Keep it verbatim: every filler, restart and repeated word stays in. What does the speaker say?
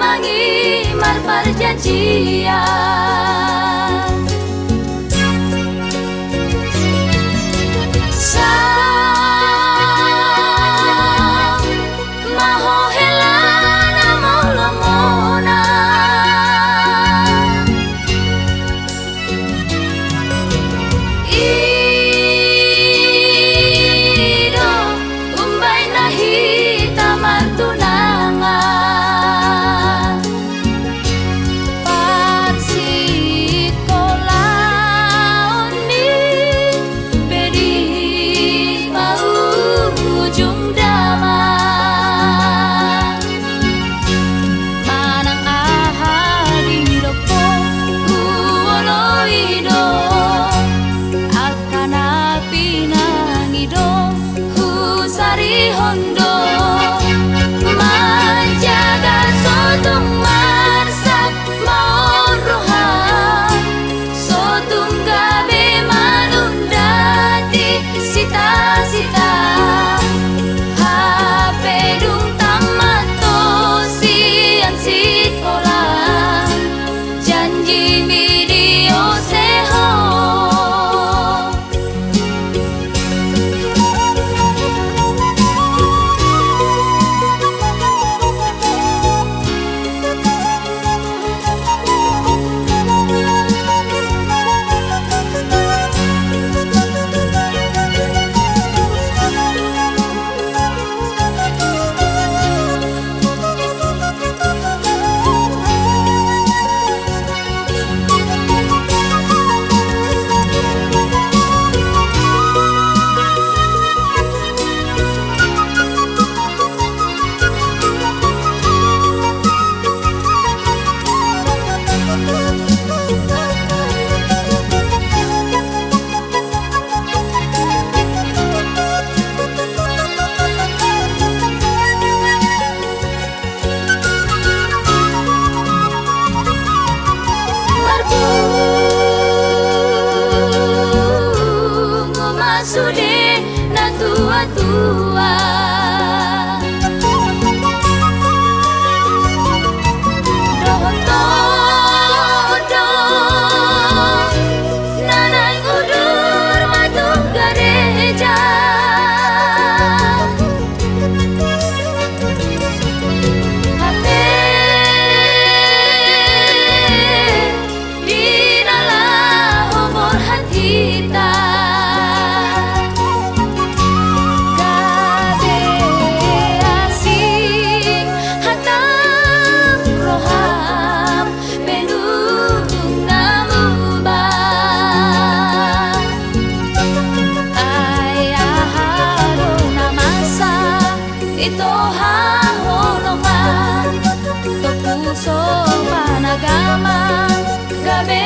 Anggi marparjanjian. Sahat ma ho hela na molo mona. I do umbahen na hita martunangan. Parsingkolaon ni pe di paujung damang. Manang aha didokkon, huoloi do, angka na pinangido, husarihon do. Manjaga sotung marsak maon roha, sotung gabe manunda di sita-sita. Hape dung tamat ho sian sikola, janjimi di ose ho. Marpungu ma sude natua-tua. Dohot do na naeng udur ma tu gareja. Hape di na laho borhat hita, gabe asing hatangku roham, pe dung na muba. Ai aha do na masa di toha holongan, topu sopan agama, gabe